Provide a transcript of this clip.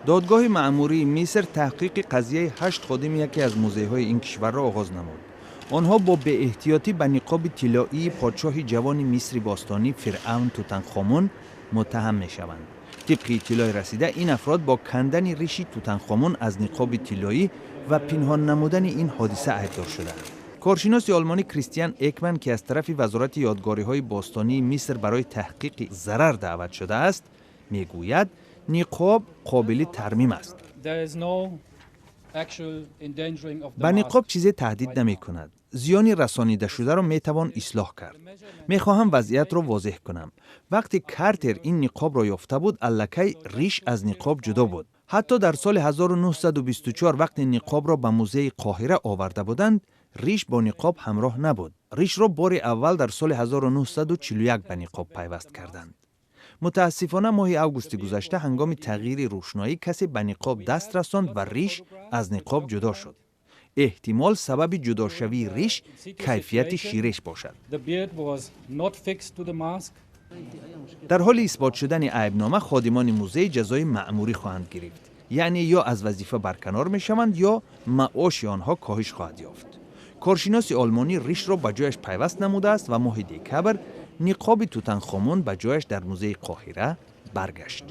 Додгоҳи маъмурии Миср таҳқиқи қазияи ҳашт ходими яке аз музейҳои ин кишварро оғоз намуд. Онҳо бо беэҳтиётӣ ба ниқоби тиллоии подшоҳи ҷавони Мисри бостонӣ, фиръавн Тутанхомун, муттаҳам мешаванд. Тибқи иттилои расида, ин афрод бо кандани риши Тутанхомун аз ниқоби тиллоӣ ва пинҳон намудани ин ҳодиса айбдор шуданд. Коршиноси олмонӣ Кристиан Экман, ки аз тарафи Вазорати ёдгориҳои бостонии Миср барои таҳқиқи зарар даъват шудааст, мегӯяд, ниқоб қобили тармим аст. Ба ниқоб чизе таҳдид намекунад. Зиёни расонидашударо метавон ислоҳ кард. Мехоҳам вазъиятро возеҳ кунам. Вақте Картер ин ниқобро ёфта буд, аллакай риш аз ниқоб ҷудо буд. Ҳатто дар соли 1924, вақте ниқобро ба музеи Қоҳира оварда буданд, риш бо ниқоб ҳамроҳ набуд. Ришро бори аввал дар соли 1941 ба ниқоб пайваст карданд. Мутаассифона, моҳи августи гузашта ҳангоми тағйири рӯшноӣ касе ба ниқоб даст расонд ва риш аз ниқоб ҷудо шуд. Эҳтимол, сабаби ҷудошавии риш кайфияти ширеш бошад. Дар ҳоли исбот шудани айбнома, ходимони музей ҷазои маъмурӣ хоҳанд гирифт, яъне ё аз вазифа барканор мешаванд, ё маоши онҳо коҳиш хоҳад ёфт. Коршиноси олмонӣ ришро ба ҷояш пайваст намудааст ва моҳи декабр ниқоби Тутанхомун ба ҷояш дар музеи Қоҳира баргашт.